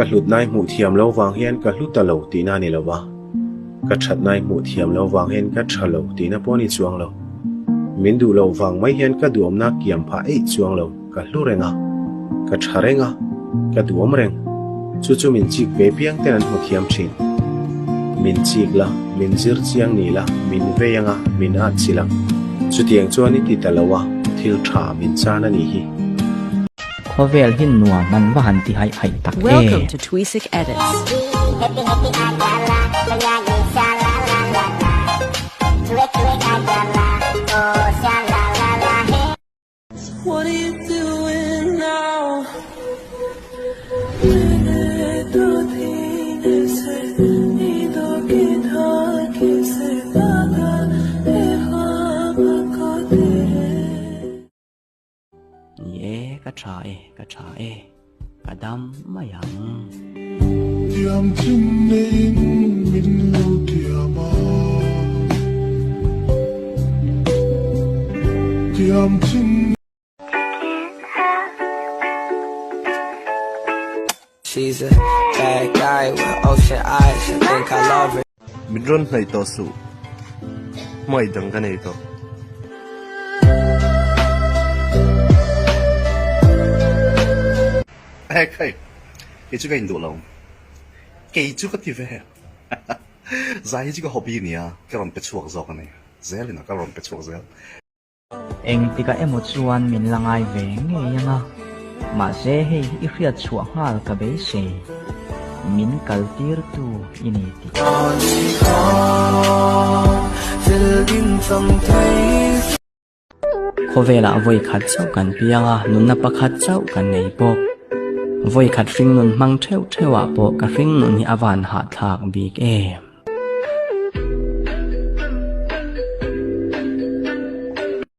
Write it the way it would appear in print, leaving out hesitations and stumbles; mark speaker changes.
Speaker 1: Ka hlutna i hmuh thiam lo vang hian ka hlu ta lo tihna a ni lo va, ka thatna i hmuh thiam lo vang hian ka tha lo tihna pawh a ni chuang lo. Min duh loh vang mai hian ka duhawmna kiam phah eih chuang lo, ka hlu reng a, ka tha reng a, ka duhawm reng. Chu chu min chik ve piang ten an hmu thiam thin. Min chik la, min zir chiang ni la, min vei anga, min at chilh ang. Chutiang chuan i ti ta lo a, thil tha min chan a nih hi.
Speaker 2: Khawvel hi nuam an va han ti haih haih tak e.
Speaker 3: Welcome to Tuisik Edits.
Speaker 2: Ni e, ka tha e, ka tha e, ka dam mai ang.
Speaker 4: Tiam chin neiin min lo tiam a, tiam chin.
Speaker 5: She's a bad guy with ocean eyes, I think I love her.
Speaker 6: Min rawn hnaih tawh suh. Hmai dang ka nei tawh. Hek hei, kei chu ka induh lo. Kei chu ka ti ve. Zai hi chu ka hobby nia, ka rawn pe chhuak zawk a ni. Zelin a ka rawn pe chhuak zel.
Speaker 2: Engtikah emaw chuan min la ngai ve ngei ang a, mahse hei i hriat chhuah nghal ka beisei, min kal tirtu i ni tih. Khawvelah vawi khat chauh kan piang a, nunna pakhat chauh kan nei bawk. Vawi khat hringnun hmang theuh theuhah pawh ka hringnun hi a van hahthlak bik em.